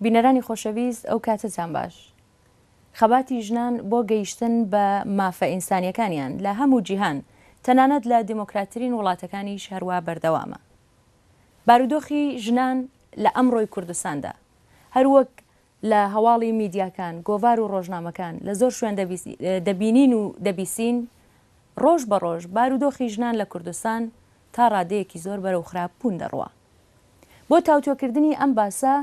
بینەرانی خۆشەویست ئەو کاتەتان باش. خەباتی ژنان بۆ گەیشتن بە مافە ئینسانیەکانیان لە هەموو جیهان تەنانەت لە دێمۆکراتترین وڵاتەکانیش هەروا بەردەوامە. بارودۆخی ژنان لە ئەمڕۆی کوردستاندا هەروەک لە هەواڵی میدیاکان، گۆڤار و ڕۆژنامەکان لە زۆر شوێن دەبینین و دەبیسین، ڕۆژ بە ڕۆژ بارودۆخی ژنان لە کوردستان تا ڕادەیەکی زۆر بەرەو خراپ بوون دەڕوا. بۆ تاوتوێکردنی ئەم باسە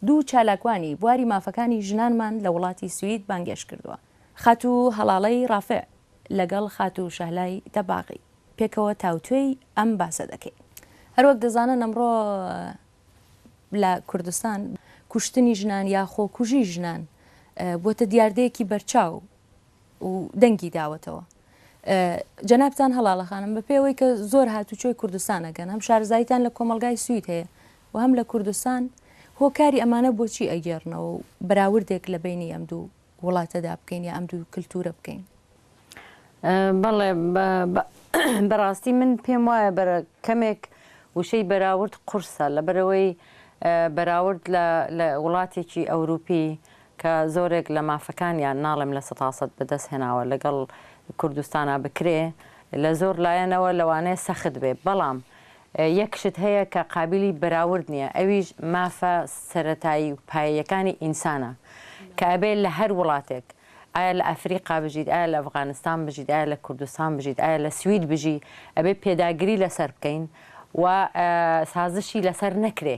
دوو چالاکوانی بواری مافەکانی ژنانمان لە وڵاتی سوید بانگێشت کردووە، خاتوو هەڵاڵەی ڕافع لەگەڵ خاتوو شەهلای دەباغی پێکەوە تاوتوێی ئەم باسە دەکەین. هەروەک دەزانن ئەمڕۆ لە کوردستان کوشتنی ژنان یا خۆکوژی ژنان بۆتە دیاردەیەکی بەرچاو و دەنگی داوەتەوە. جەنابتان هەڵاڵە خانم بە پێوەی کە زۆر هاتوچۆی کوردستان ئەکەن هەم شارەزاییتان لە کۆمەڵگای سوید هەیە و هەم لە کوردستان هۆکاری ئەمانە بۆچی ئەگێڕنەوە و بەراوردێک لە بەینی ئەم دوو وڵاتەدا بکەین یا ئەم دوو کلتورە بکەین؟ بەڵێ بەڕاستی من پێم وایە بەرە کەمێک وشەی بەراورد قورسە لەبەرئەوەی بەراورد لە وڵاتێکی ئەوروپی کە زۆرێک لە مافەکانیان ناڵێم لە سەتاسەد بەدەست هێناوە لەگەڵ کوردستانا بکرێ لە زۆر لایەنەوە لەوانەیە سەخت بێ بەڵام یەک شت هەیە کە قابیلی بەراورد نیە ئەویش مافە سەرەتایی و پایەیەکانی ئینسانە کە ئەبێ لە هەر وڵاتێک ئایا لە ئەفریقا بژیت ئایا لە ئەفغانستان بژیت ئایا لە کوردستان بژیت ئایا لە سوید بژی ئەبێ پێداگری لەسەر بکەین و سازشی لەسەر نەکرێ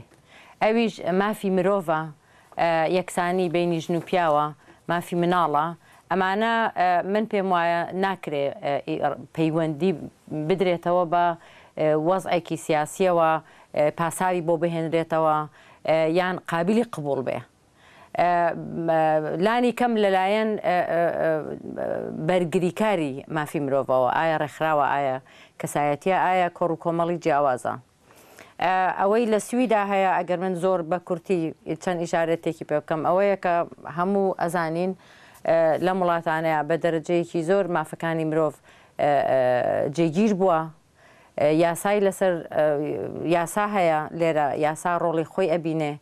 ئەویش مافی مرۆڤە یەکسانی بەینی ژن و پیاوە، مافی مناڵە، ئەمانە من پێم وایە ناکرێ پەیوەندی بدرێتەوە بە وەزعێکی سیاسیەوە پاساوی بۆ بهێنرێتەوە یان قابیلی قبوڵ بێ. لانی کەم لەلایەن بەرگریکاری مافی مرۆڤەوە، ئایا ڕێکخراوە، ئایا کەسایەتیە، ئایا کۆڕ و کۆمەڵی جیاوازە. ئەوەی لە سویدا هەیە ئەگەر من زۆر بە کورتی چەند ئیشارەتێکی پێ بکەم ئەوەیە کە هەموو ئەزانین لەم وڵاتانەیە بە دەرەجەیەکی زۆر مافەکانی مرۆڤ جێگیر بووە یاسای لەسەر یاسا هەیە لێرە یاسا ڕۆڵی خۆی ئەبینێ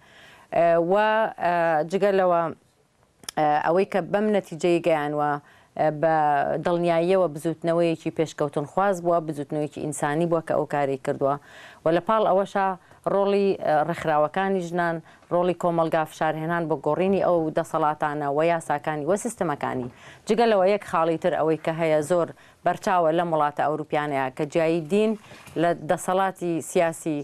و جگە لەوە ئەوەی کە بەم نەتیجەی گەیانوە بە دڵنیاییەوە بزووتنەوەیەکی پێشکەوتنخواز بووە، بزووتنەوەیەکی ئینسانی بووە کە ئەو کارەی کردووە و لە پاڵ ئەوەشا ڕۆڵی ڕێکخراوەکانی ژنان، ڕۆڵی کۆمەڵگا، فشارهێنان بۆ گۆڕینی ئەو دەسەڵاتانە و یاساکانی و سیستمەکانی. جگە لەوە یەک خاڵی تر ئەوەی کە هەیە زۆر بەرچاوە لەم وڵاتە ئەوروپیانەیا کە جیایی دین لە دەسەڵاتی سیاسی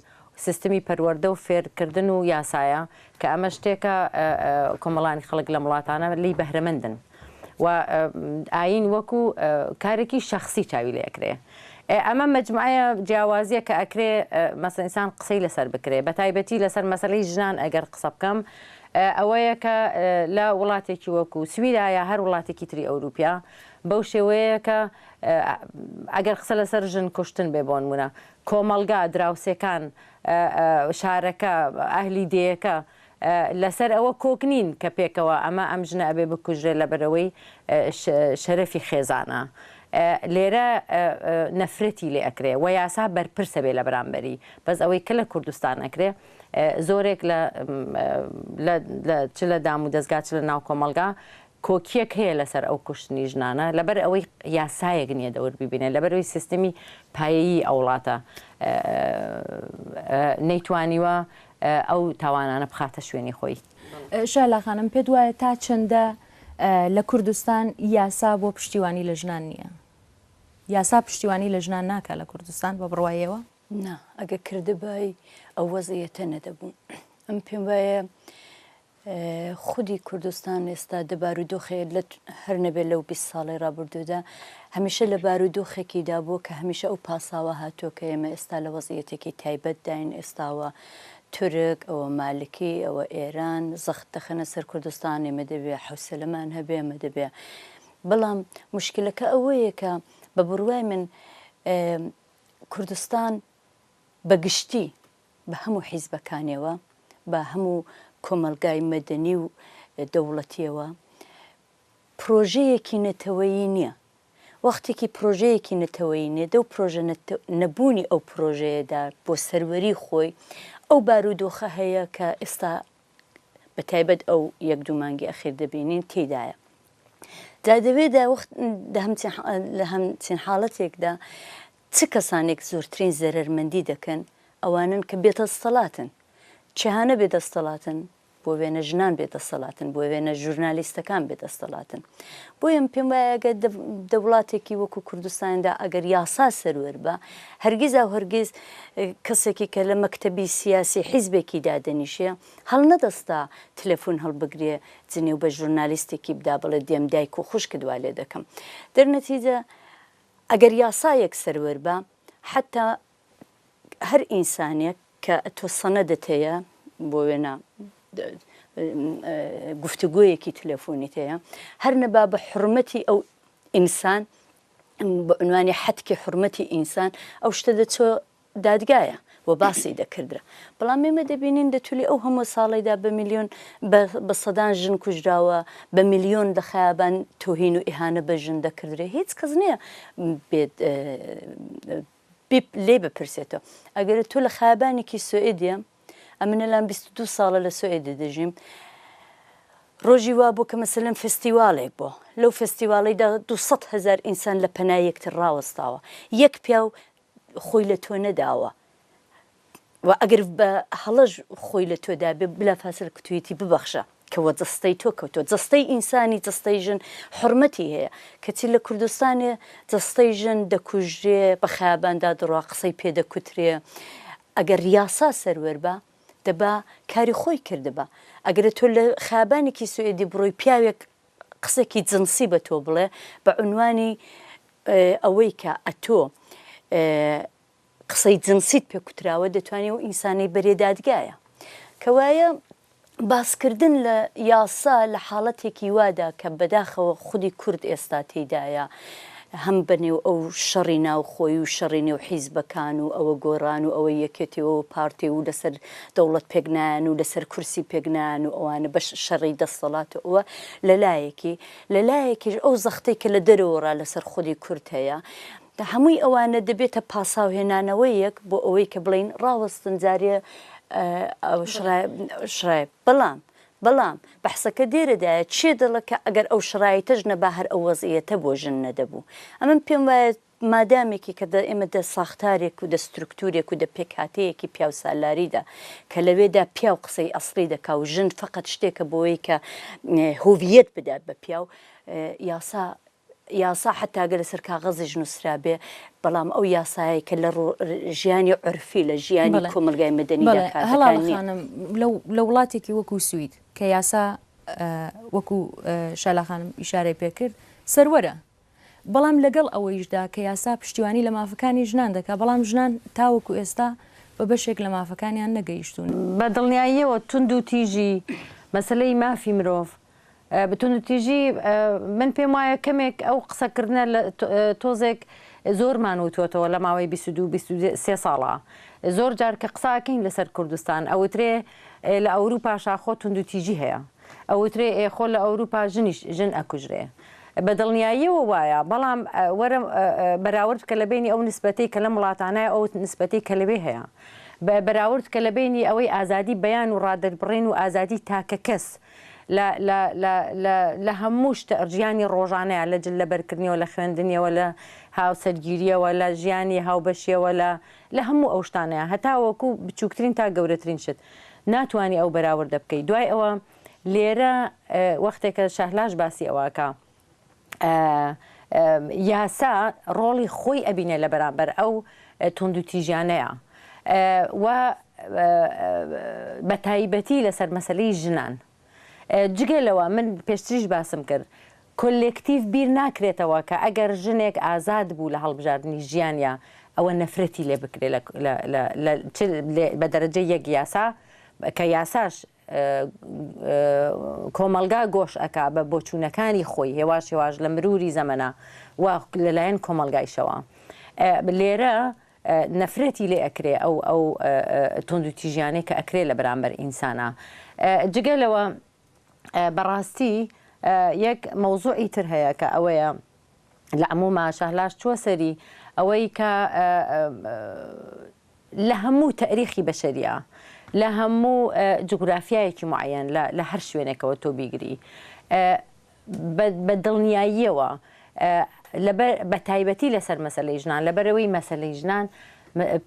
سیستمی پەروەردە و فێرکردن و یاسایە کە ئەمە شتێکە کۆمەڵانی خەڵک لەم وڵاتانە لێی بەهرەمەندن و ئایین وەکو کارێکی شەخسی چاوی لێ ئەکرێ. ئەمە مەجموعەیە جیاوازیە کە ئەکرێ مەسەن ئینسان قسەی لەسەر بکرێ بە تایبەتی لەسەر مەسەلەی ژنان ئەگەر قسە بکەم ئەوەیە کە لە وڵاتێکی وەکو سویدا یا هەر وڵاتێکی تری ئەوروپیا بەو شێوەیە کە ئەگەر قسە لەسەر ژن کوشتن بێ بۆنمونە کۆمەڵگا، دراوسێکان، شارەکە، ئەهلی دێیەکە لەسەر ئەوە کۆک نین کە پێکەوە ئەمە ئەم ژنە ئەبێ بکوژرێ لەبەرئەوەی شەرەفی خێزانە. لێرە نەفرەتی لێ ئەکرێ و یاسا بەرپرسە بێ لە بەرامبەری. بەس ئەوەی کە لە کوردستان ئەکرێ زۆرێک لە چ لە دامودەزگا چ لە ناو کۆمەڵگا کۆکیەک هەیە لەسەر ئەو کوشتنی ژنانە لەبەر ئەوەی یاسایەک نیە دەور بیبینێ لەبەر ئەوەی سیستمی پایەیی ئەو وڵاتە نەیتوانیوە ئەو تاوانانە بخاتە شوێنی خۆی. شەهلا خانم پێت وایە تا چەندە لە کوردستان یاسا بۆ پشتیوانی لە ژنان نییە؟ یاسا پشتیوانی لە ژنان ناکا لە کوردستان بە بڕوای ئێوە؟ نا ئەگەر کردبای ئەو وەزعیەتە نەدەبوو. ئەم پێم وایە خودی کوردستان ئێستا دە بارودۆخێ لە هەر نەبێ لەو 20 ساڵەی ڕابردوودا هەمیشە لە بارودۆخێکیدا بووە کە هەمیشە ئەو پاساوە هاتووە کە ئێمە ئێستا لە وەزعیەتێکی تایبەتداین ئێستاوە تورک ئەوە مالکی ئەوە ئێران زەخت دەخەنە سەر کوردستان ئێمە دەبێ حەوسەلەمان هەبێ ئێمە دەبێ بەڵام مشکلەکە ئەوەیە کە بە بڕوای من کوردستان بە گشتی بە هەموو حیزبەکانیەوە، بە هەموو کۆمەڵگای مەدەنی و دەوڵەتیەوە، پرۆژەیەکی نەتەوەیی نیە. وەختێکی پرۆژەیەکی نەتەوەیی نیە، دەو پرۆژە نەبوونی ئەو پرۆژەیەدا بۆ سەروەری خۆی، ئەو بارودۆخە هەیە کە ئێستا. بە تایبەت ئەو یەک دوو مانگی ئەخیر دەبینین تێیدایە. جا دەوێدا وەخت لە هەمچین حاڵەتێکدا چ کەسانێک زۆرترین زەرەرمەندی دەکەن ئەوانەن کە بێدەستەڵاتن. کێهانە بێدەستەڵاتن؟ بۆ وێنە ژنان بێدەسەڵاتن، بۆ وێنە ژورنالیستەکان بێدەستەڵاتن. بۆیە من پێم وایە ئەگەر دە وڵاتێکی وەکو کوردستاندا ئەگەر یاسا سەروەر با، هەرگیزاو هەرگیز کەسێکی کە لە مەکتەبی سیاسی حیزبێکی دادەنیشێ هەڵنەدەستا تلەفون هەڵبگرێ جنێو بە ژورنالیستێکی بدا بڵێ دێم دایک و خوشکت وا لێ دەکەم. دەرنەتیجە ئەگەر یاسایەک سەروەر با حەتا هەر ئینسانێک کە تۆ سەنەدت هەیە بۆ وێنە گفتوگۆیەکی تلەفۆنیت هەیە هەر نەبا بە حرمەتی ئەو ئینسان بە عنوانی حەتکی حرمەتی ئینسان ئەو شتە دەچۆ دادگایە و باسی دەکردرا بەڵام ئێمە دەبینین لە تولی ئەو هەموو ساڵیدا بە میلیۆن بە سەدان ژن کوژراوە بە میلیۆن لە خەیابان تۆهین و ئیهانە بە ژن دەکردرێ هیچ کەس نییە بێت لێی بپرسێتەوە ئەگەر تۆ لە خایابانێکی سوئدیە ئەمن ئەلان 22 ساڵە لە سوئدی دەژیم ڕۆژی وا بوو کە مەسەلەن فستیواڵێک بۆ لەو فستیواڵیدا 200 هزار ئینسان لە پەنای یەکتر ڕاوەستاوە یەک پیاو خۆی لە تۆ نەداوە و ئەگەر بە هەڵەش خۆی لە تۆ دابێ بلا فاسل کوتویەتی ببەخشە کە وە جەستەی تۆ کەوتوە جەستەی ئینسانی جەستەی ژن حورمەتی هەیە کەچی لە کوردستانێ جەستەی ژن دەکوژرێ بە خەیاباندا دڕوا قسەی پێ دەکوترێ ئەگەر یاسا سەروەر با دەبا کاری خۆی کردبا ئەگەر تۆ لە خەیابانێکی سوئدی بڕۆی پیاوێک قسەکی جنسی بە تۆ بڵێ بە عنوانی ئەوەی کە ئەتۆ قسەی جنسیت پێ کوتراوە دەتوانی ئەو ئینسانەی بەرێ دادگایە کەوایە باسکردن لە یاسا لە حاڵەتێکی وادا کە بەداخەوە خودی کورد ئێستا تێیدایە هەم بە نێو ئەو شەڕی ناوخۆی و شەڕی نێو حیزبەکان و ئەوە گۆڕان و ئەوە یەکێتی و ئەوە پارتی و لەسەر دەوڵەت پێک نایەن و لەسەر کورسی پێک نایەن و ئەوانە بەش شەڕی دەستەڵات و ئەوە لە لایەکی لە لایەکیش ئەو زەختەی کە لە دەرەوەڕا لەسەر خودی کورد هەیە هەمووی ئەوانە دەبێتە پاساوهێنانەوەیەک بۆ ئەوەی کە بڵێین ڕاوەستن جارێ شڕای بەڵام بەڵام بەحسەکە دێرەدایە چێ دەڵە کە ئەگەر ئەو شڕایتەش نەبا هەر ئەو وەزعیەتە بۆ ژن نەدەبوو ئەمن پێم وایە مادامێکی کە دە ئێمە دە ساختارێک و دە سترکتورێک و دە پێکهاتەیەکی پیاوسالاریدا کە لەوێدا پیاو قسەی ئەسڵی دەکا و ژن فەقەت شتێکە بۆی کە هویەت بدات بە پیاو یاسا یاسا حەتا گەر لەسەر کاغەزیش نووسرابێ، بەڵام ئەو یاسایەی کە لە ژیانی عورفی، لە ژیانی کۆمەڵگای مەدەنیدا بەڵێ کار دەکات هەڵاڵە نییە. خانم لە وڵاتێکی وەکوو سوید کە یاسا وەکوو شالا خانم ئیشارەی پێ کرد سەروەرە، بەڵام لەگەڵ ئەوەیشدا کە یاسا پشتیوانی لە مافەکانی ژنان دەکا، بەڵام ژنان تاوەکوو ئێستا بە بەشێک لە مافەکانیان نەگەیشتوون. بە دڵنیاییەوە توندوتیژی، مەسەلەی مافی مرۆڤ، توندوتیژی من پێم وایە کەمێک ئەو قسەکردنە لە تۆزێک زۆرمان وتوەتەوە لە ماوەی 22 23 ساڵە زۆر جار کە قساکەین لەسەر کوردستان ئەوترێ لە ئەوروپا شاخۆ توندوتیژی هەیە ئەوترێ ئێخۆ لە ئەوروپا ژنیش ژن ئەکوژرێ بە دڵنیاییەوە وایە بەڵام وەرە بەراورد کە لە بینی ئەو نسبەتەی کە لەم وڵاتانای ئەو نسبەتەی کە لەوێ هەیە بەراورد کە لە بینی ئەوەی ئازادی بەیان و ڕادەربڕین و ئازادی تاکە کەس لە لە لە لە لە هەموو شتە ژیانی ڕۆژانەیا لە جل لەبەرکردنیەوە لە خوێندنیەوە لە هاوسەرگیریەوە لە ژیانی هاوبەشیەوە لە لە هەموو ئەو شتانەیا هەتاوەکو بچووکترین تا گەورەترین شت ناتوانی ئەو بەراوردە بکەی دوای ئەوە لێرە وەختێکە شەهلاش باسی ئەوە ئەکا یاسا ڕۆڵی خۆی ئەبینێ لە بەرامبەر ئەو توندوتیژیانەیە و بە تایبەتی لەسەر مەسەلەی ژنان جگە لەوە من پێشتریش باسم کرد کۆلێکتیڤ بیر ناکرێتەوە کە ئەگەر ژنێک ئازاد بوو لە هەڵبژاردنی ژیانیا ئەوە نەفرەتی لێ بکرێ بە دەرەجەی یەک یاسا کە یاساش کۆمەڵگا گۆش ئەکا بە بۆچوونەکانی خۆی هێواش هێواش لە مروری زەمەنا و لەلایەن کۆمەڵگایشەوە لێرە نەفرەتی لێ ئەکرێ ئەو ئەو توندوتیژیانەی کە ئەکرێ لە بەرامبەر ئینسانا جگە لەوە بەڕاستی یەک مەوزوعی تر هەیە کە ئەوەیە لە عموما شەهلاش چووە سەری ئەوەی کە. لە هەموو تەئریخی بەشەریە لە هەموو جوگرافیایەکی معەیەن لە لە هەر شوێنێکەوە تۆ بیگری بە دڵنیاییەوە لەبەر بە تایبەتی لەسەر مەسەلەی ژنان لەبەرئەوەی مەسەلەی ژنان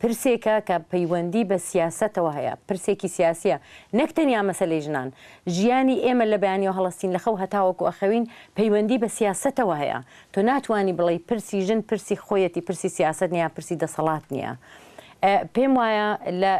پرسێکە کە پەیوەندی بە سیاسەتەوە هەیە پرسێکی سیاسیە نەک تەنیا مەسەلەی ژنان ژیانی ئێمە لە بەیانیەوە هەڵەستین لە خەو هەتاوەکو ئەخەوین پەیوەندی بە سیاسەتەوە هەیە تۆ ناتوانی بڵێی پرسی ژن پرسی خۆیەتی پرسی سیاسەت نیە پرسی دەسەڵات نیە پێم وایە لە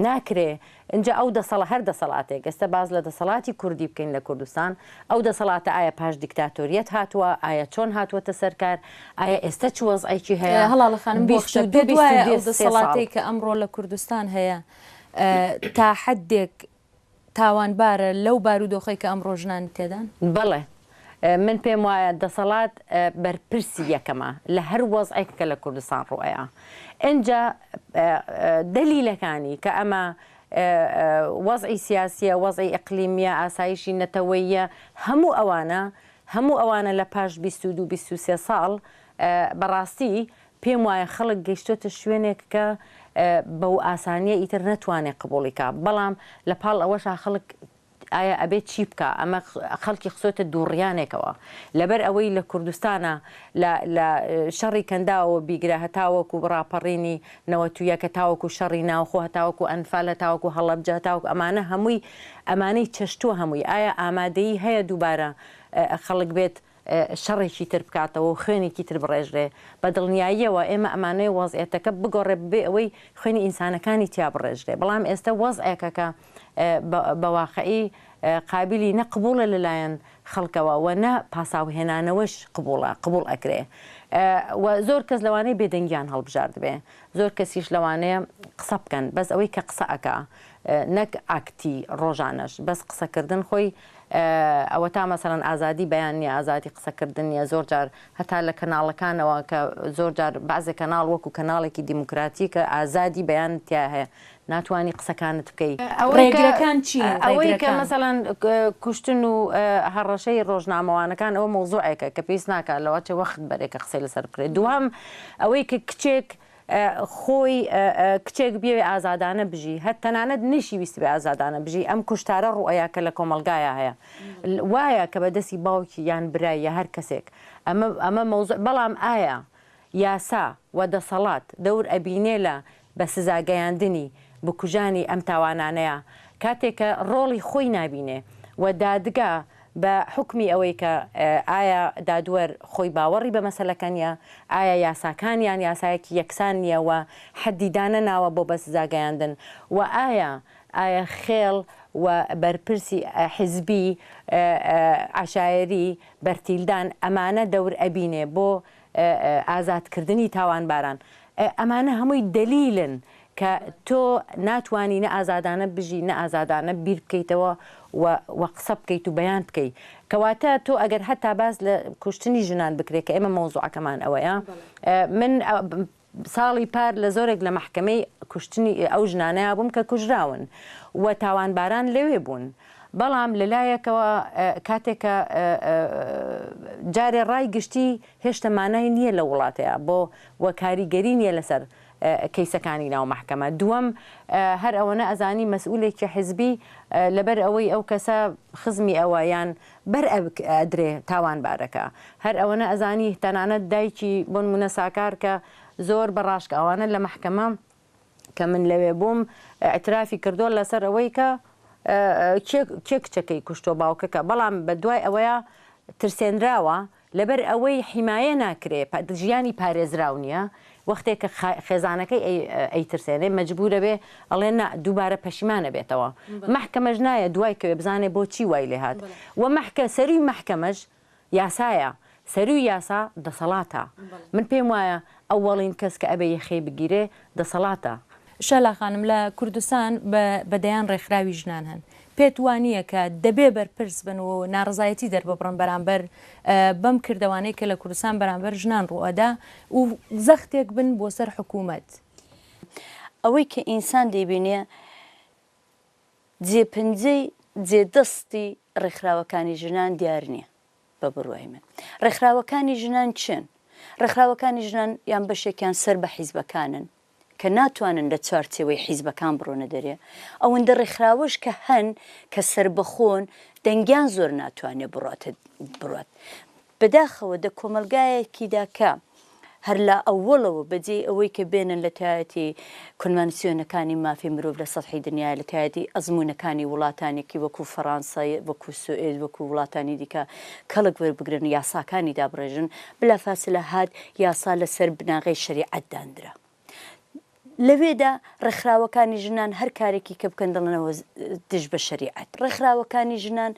ناکرێ ئینجا ئەو دەسەڵ هەر دەسەڵاتێک ئێستا باس لە دەسەڵاتی کوردی بکەین لە کوردستان ئەو دەسەڵاتە ئایا پاش دیکتاتۆریەت هاتووە ئایا چۆن هاتووەتە سەر کار ئایا ئێستا چ وەزعێکی هەیە هەڵاڵە خانم 22 پێت وایە ئەو 22 سێ ساڵ دەسەڵاتەی کە ئەمڕۆ لە کوردستان هەیە تا حدێک تاوانبارە لەو بارودۆخەی کە ئەمڕۆ ژنان تێدان؟ بەڵێ من پێم وایە دەسەڵات بەرپرسی یەکەمە لە هەر وەزعێک کە لە کوردستان ڕوئەیا ئنجا دەلیلەکانی کە ئەمە وەزعی سیاسیە وەزعی ئیقلیمیە ئاسایشی نەتەوەییە هەموو ئەوانە هەموو ئەوانە لە پاش 22 23 ساڵ بەڕاستی پێم وایە خەڵک گەیشتۆتە شوێنێک کە بەو ئاسانیە ئیتر نەتوانێ قبوڵی کا بەڵام لە پاڵ ئەوەشا خەڵک ئایا ئەبێ چی بکا ئەمە خەڵکی خسۆتە دووڕیانێکەوە لەبەر ئەوەی لە کوردستانا لە لە شەڕی کەنداوەوە بیگرە هەتاوەکو ڕاپەڕینی 91 هەتاوەکو شەڕی ناوخۆ هەتاوەکو ئەنفال هەتاوەکو هەڵەبجە هەتاوەکو ئەمانە هەمووی ئەمانەی چەشتووە هەمووی ئایا ئامادەیی هەیە دووبارە خەڵک بێت شەڕێکی تر بکاتەوە و خوێنێکی تر بڕێژرێ، بە دڵنیاییەوە ئێمە ئەمانەوێ وەزعیەتەکە بگۆڕێ بەبێ ئەوەی خوێنی ئینسانەکانی تیا بڕێژرێ، بەڵام ئێستە وەزعێکە کە بە واقعی قابیلی نە قبوڵە لە لایەن خەڵکەوە و نە پاساوهێنانەوەش قبوڵە قبوڵ ئەکرێ و زۆر کەس لەوانەیە بێدەنگیان هەڵبژاردبێ زۆر کەسیش لەوانەیە قسە بکەن بەس ئەوەی کە قسە ئەکا نەک ئاکتی ڕۆژانەش بەس قسەکردن خۆی ئەوەتا مەسەلەن ئازادی بەیان نیە ئازادی قسەکردن نیە زۆر جار هەتا لە کەناڵەکانەوە کە زۆر جار بەعزێ کەناڵ وەکو کەناڵێکی دیموکراتی کە ئازادی بەیان تیا هەیە ناتوانی قسەکانت بکەی. ئەوەی کە ڕێگرەکان چین؟ ئەوەی کە ڕێگرەکان. مەسەلەن کوشتن و هەڕەشەی ڕۆژنامەوانەکان ئەوە مەوزوعێکە کە پێویست ناکا لەوەچێ وەخت بەرێ کە قسەی لەسەر بکرێ دووهەم ئەوەی کە کچێک خۆی کچێک بیەوێ ئازادانە بژی هەر تەنانەت نەیشی ویستبێ ئازادانە بژی ئەم کوشتارە ڕوئەیا کە لە کۆمەڵگایا هەیە وایە کە بە دەستی باوکی یان برای یا هەر کەسێک ئەمە ئەمە مەوزوع بەڵام ئایا یاسا و دەسەڵات دەور ئەبینێ لە بە سزا گەیاندنی بکوژانی ئەم تاوانانەیا کاتێک کە ڕۆڵی خۆی نابینێ و دادگا بە حوکمی ئەوەی کە ئایا دادوەر خۆی باوەڕی بە مەسەلەکە نیە، ئایا یاساکانیان یاسایەکی یەکسان نیە و حەدی دانەناوە بۆ بە سزا گەیاندن و ئایا ئایا خێڵ و بەرپرسی حیزبی عەشایەری بەرتیلدان ئەمانە دەور ئەبینێ بۆ ئازادکردنی تاوانباران ئەمانە هەمووی دەلیلن کە تۆ ناتوانی نە ئازادانە بژی نە ئازادانە بیر بکەیتەوە و و قسە بکەیت و بەیان بکەی کەواتە تۆ ئەگەر هەتا باس لە کوشتنی ژنان بکرێت کە ئێمە مەوزوعەکەمان ئەوەیە من ساڵی پار لە زۆرێک لە مەحکەمەی کوشتنی ئەو ژنانەیا بووم کە کوژراون و تاوانباران لەوێ بوون بەڵام لەلایەکەوە کاتێک کە جارێ ڕای گشتی هێشتا مانای نییە لە وڵاتەیە بۆ و کاریگەری نییە لەسەر کەیسەکانی ناو مەحکەمە دووەم هەر ئەوەنە ئەزانی مەسئولێکی حزبی لەبەر ئەوەی ئەو کەسە خزمی ئەوە یان بەر ئەدرێ تاوانبارەکە هەر ئەوەنە ئەزانی تەنانەت دایکی بۆ نمونە ساکار کە زۆر بە ڕاشکاوانە لە مەحکەمە کە من لەوێ بووم ئیعترافی کردووە لەسەر ئەوەی کە کێ کێ کچەکەی کوشتووە باوکەکە بەڵام بە دوای ئەوەیە ترسێنراوە لەبەر ئەوەی حیمایە ناکرێ ژیانی پارێزراو نیە وەختێ کە خێزانەکەی ئەیترسێنێ مەجبورە بێ ئەڵێ نا دووبارە پەشیمان ئەبێتەوە مەحکەمەش نایە دوای کەوێ بزانێ بۆچی وای لێ هات وە مەحکە سەروی مەحکەمەش یاسایە سەروی یاسا دەسەڵاتە من پێم وایە ئەوەڵین کەس کە ئەبێ یەخەی بگیرێ دەسەڵاتە. شەلا خانم لە کوردستان بە بە دەیان ڕێکخراوی ژنان هەن پێت وا نییە کە دەبێ بەرپرس بن و ناڕەزایەتی دەرببڕن بەرامبەر بەم کردەوانەی کە لە کوردستان بەرامبەر ژنان ڕووئەدا و زەختێک بن بۆ سەر حکوومەت؟ ئەوەی کە ئینسان دەیبینێ جێ پەنجەی جێ دەستی ڕێکخراوەکانی ژنان دیار نییە بە بڕوای من. ڕێکخراوەکانی ژنان چێن؟ ڕێکخراوەکانی ژنان یان بەشێکیان سەر بە حیزبەکانن. کە ناتوانن لە چوارچێوەی حیزبەکان بڕۆنە دەرێ، ئەوەندە ڕێکخراوەش کە هەن کە سەربەخۆن دەنگیان زۆر ناتوانێ بڕاتە بڕات. بەداخەوە دە کۆمەڵگایەکیدا کە هەر لە ئەوەڵەوە بە جێی ئەوەی کە بێنن لە تایەتی کونوانسیۆنەکانی مافی مرۆڤ لە سەتحی دنیا لە تایەتی ئەزموونەکانی وڵاتانێکی وەکوو فەڕانسە وەکوو سوئێد وەکوو وڵاتانی دیکە کەڵک وەربگرن یاساکانی دابڕێژن بلافاسلە هات یاسا لە سەر بناغەی شەریعەت داندرا. لەوێدا ڕێکخراوەکانی ژنان هەر کارێکی کە بکەن دەڵێنەوە دژ بە شەریعەت. ڕێکخراوەکانی ژنان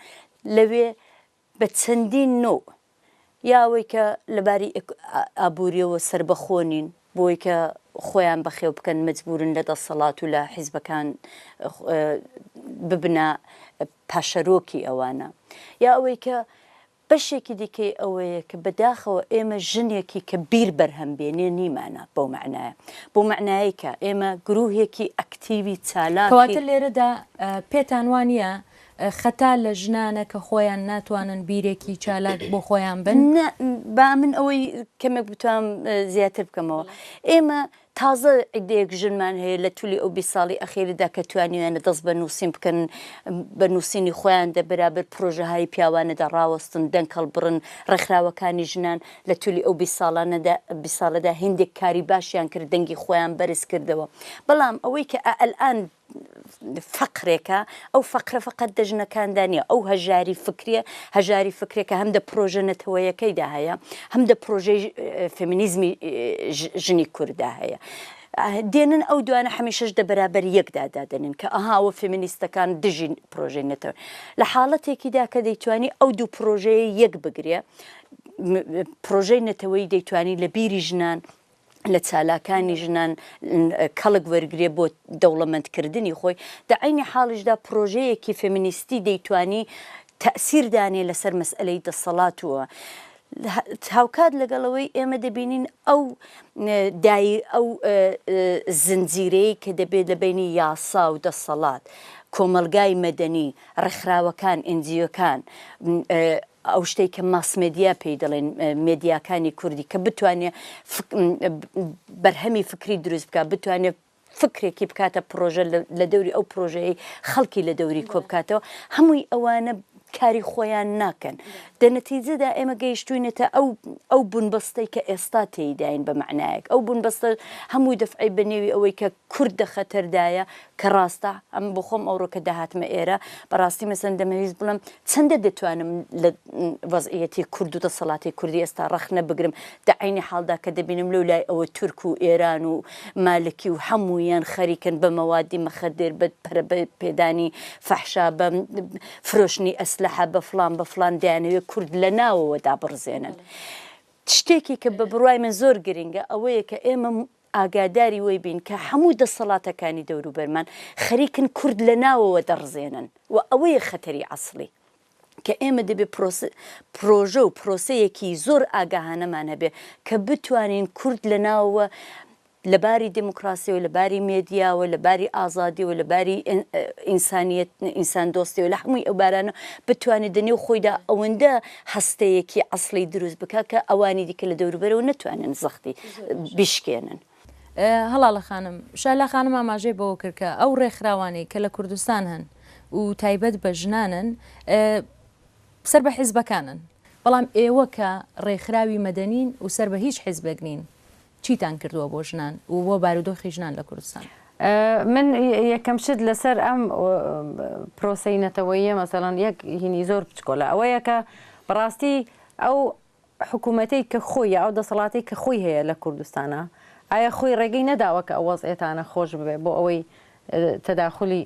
لەوێ بە چەندین نەوع یا ئەوەی کە لە باری ئابووریەوە سەربەخۆ نین بۆی کە خۆیان بەخێو بکەن مەجبورن لە دەسەڵات و لە حیزبەکان ببنە پاشەرۆکی ئەوانە یا ئەوەی کە بەشێکی دیکەی ئەوەیە کە بەداخەوە ئێمە ژنێکی کە بیر بەرهەم بێنێ نیمانە بەو مەعنایە بۆ مەعنایەی کە ئێمە گروهێکی ئەکتیوی چالاکی. کەواتە لێرەدا پێتان وانییە خەتا لە ژنانە کە خۆیان ناتوانن بیرێکی چالاک بۆ خۆیان بن؟ نا با من ئەوەی کەمێک بتوانم زیاتر بکەمەوە. ئێمە تازە عیدەیەک ژنمان هەیە لە تولی ئەو 20 ساڵی ئەخیردا کە توانیویانە دەست بە نووسین بکەن بە نووسینی خۆیان دە بەرابەر پرۆژەهای پیاوانەدا ڕاوەستن دەنگ هەڵبڕن ڕێکخراوەکانی ژنان لە تولی ئەو 20 ساڵانەدا 20 ساڵەدا هندێک کاری باشیان کرد دەنگی خۆیان بەرز کردەوە بەڵام ئەوەی کە ئەلئان فەقرێکە، ئەو فەقرە فەقەت دە ژنەکاندا نییە، ئەو هەژاری فکریە، هەژاری فکرێکە هەم دە پرۆژە نەتەوەیەکەیدا هەیە، هەم دە پرۆژەی فێمینیزمی ژنی کورددا هەیە. دێنن ئەو دوانە هەمیشەش دە بەرابەر یەکدا دادەنێن کە ئەها ئەوە فێمینیستەکان دژی پرۆژەی نەتەوە. لە حاڵەتێکیدا کە دەیتوانی ئەو دوو پرۆژەیە یەک بگرێ، پرۆژەی نەتەوەیی دەیتوانی لە بیری ژنان، لە چالاکانی ژنان کەڵک وەرگرێ بۆ دەوڵەمەندکردنی خۆی، دە عەینی حاڵیشدا پڕۆژەیەکی فێمینیستی دەیتوانی تەئسیر دانێ لەسەر مەسئەلەی دەسەڵات و هاوکات لەگەڵ ئەوەی ئێمە دەبینین ئەو دای ئەو زنجیرەی کە دەبێت لە بەینی یاسا و دەسەڵات، کۆمەڵگای مەدەنی، ڕێکخراوەکان، ئێنجیۆکان، ئەو شتەی کە mass media پێی دەڵێن مێدیاکانی کوردی کە بتوانێ بەرهەمی فکری دروست بکات بتوانێت فکرێکی بکاتە پرۆژە لە دەوری ئەو پرۆژەیە خەڵکی لە دەوری کۆ بکاتەوە هەمووی ئەوانە کاری خۆیان ناکەن دە نەتیجەدا ئێمە گەیشتوینەتە ئەو ئەو بنبەستەی کە ئێستا تێیداین بە معنایەک ئەو بنبەستە هەموو دەفعی بە نێوی ئەوەی کە کورد دە خەتەردایە کە ڕاستە ئەم بۆ خۆم ئەوڕۆ کە دەهاتمە ئێرە بەڕاستی مەسەن دەمەویست بڵێم چەندە دەتوانم لە وەزعیەتی کورد و دەسەڵاتی کوردی ئێستا ڕەخنە بگرم دە عەینی حاڵدا کە دەبینم لەو لای ئەوە تورک و ئێران و مالکی و هەموویان خەریکن بە مەوادی مەخەدر بە پەرە پێدانی فەحشا بە فرۆشتنی ئەسلەحە بە فڵان بە فڵان دەیانەوێت کورد لە ناوەوە دابڕزێنن. شتێکی کە بە بڕوای من زۆر گرنگە ئەوەیە کە ئێمە ئاگاداری وەی بین کە هەموو دەسەڵاتەکانی دەوروبەرمان خەریکن کورد لە ناوەوە دەڕزێنن و ئەوەیە خەتەری عەسڵی کە ئێمە دەبێ پرۆژە و پرۆسەیەکی زۆر ئاگاهانەمان هەبێ کە بتوانین کورد لە ناوەوە لە باری دێموکراسیەوە، لە باری مێدیاوە، لە باری ئازادیەوە، لە باری ئینسانیەت، ئینساندۆستیەوە، لە هەمووی ئەو بارانە بتوانێت دە نێو خۆیدا ئەوەندە هەستەیەکی عەسڵی دروست بکا کە ئەوانی دیکە لە دەوروبەرەوە نەتوانن زەختی بیشکێنن. هەڵاڵە خانم، شەهلا خانم ئاماژەی بەوە کرد کە ئەو ڕێکخراوانەی کە لە کوردستان هەن و تایبەت بە ژنانن سەر بە حیزبەکانن، بەڵام ئێوە کە ڕێکخراوی مەدەنین و سەر بە هیچ حیزبێک نین چیتان کردووە بۆ ژنان و بۆ بارودۆخی ژنان لە کوردستان؟ من یەکەم شت لەسەر ئەم پرۆسەی نەتەوەییە مەسەڵەن یەک هینی زۆر بچکۆلە ئەوەیە کە بەڕاستی ئەو حکوومەتەی کە خۆی یا ئەو دەسەڵاتەی کە خۆی هەیە لە کوردستانا ئایا خۆی ڕێگەی نەداوە کە ئەو وەزعیەتانە خۆش ببێ بۆ ئەوەی تەداخولی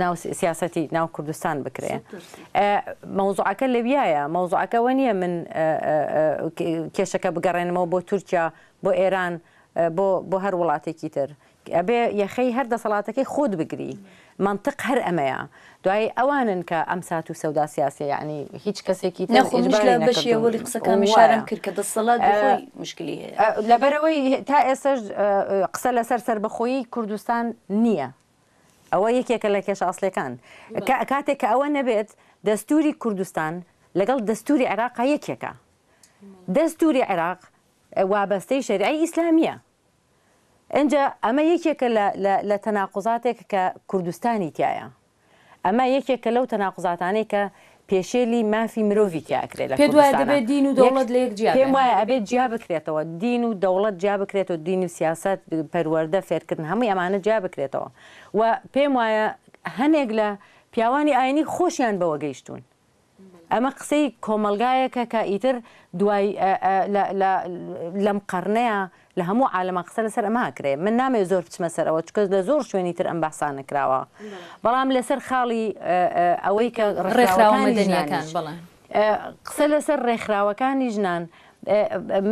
ناو سیاسەتی ناو کوردستان بکرێ مەوزوعەکە لەویایە مەوزوعەکە ئەوە نییە من کێشەکە بگەڕێنمەوە بۆ تورکیا بۆ ئێران بۆ بۆ هەر وڵاتێکی تر ئەبێ یەخەی هەر دەسەڵاتەکەی خۆت بگری مەنتق هەر ئەمەیە دوایی ئەوانن کە ئەم سات و سەودا سیاسیە یەعنی هیچ کەسێکی تر نە خۆ منیش ئیجباری لە بەشی نەکردوون ئەوەڵی قسەکانم وایە ئیشارەم کرد کە دەسەڵات بۆ خۆی مشکلی هەیە. لەبەرئەوەی تا ئێستاش قسە لەسەر سەربەخۆیی کوردستان نییە ئەوە یەکێکە لە کێشە ئەسڵیەکان کاتێک کە ئەوە نەبێت دەستوری کوردستان لەگەڵ دەستوری عێراقا یەکێکە دەستوری عێراق وابەستەی شەریعەی ئیسلامیە. ئینجا ئەمە یەکێکە لە لە لە تەناقوزاتێک کە کوردستانی تیایە. ئەمە یەکێکە لەو تەناقوزاتانەی کە پێشێلی مافی مرۆڤی تیا ئەکرێ لە پێت وایە کوردستانا. دەبێ دین و یەک دەوڵەت لە یەک جیا پێم بێن؟ وایە ئەبێ جیا بکرێتەوە. دین و دەوڵەت جیا بکرێتەوە، دین و سیاسەت، پەروەردە، فێرکردن هەمووی ئەمانە جیا بکرێتەوە. و پێم وایە هەنێک لە پیاوانی ئاینی خۆشیان بەوە گەیشتوون. ئەمە قسەی کۆمەڵگایەکە کە ئیتر دوای لە لە لەم قەڕنەیا لە هەموو عالەما قسە لەسەر ئەمە ئەکرێ. من نامەوێ زۆر بچمە سەر ئەوە چونکە لە زۆر شوێنی تر ئەم بەحسانە کراوە. بەڵام لەسەر خاڵی ئەوەی کە ڕێکخراوە ڕێکخراوەکانی مەدەنییەکان، ژنانیش بەڵێ. قسە لەسەر ڕێکخراوەکانی ژنان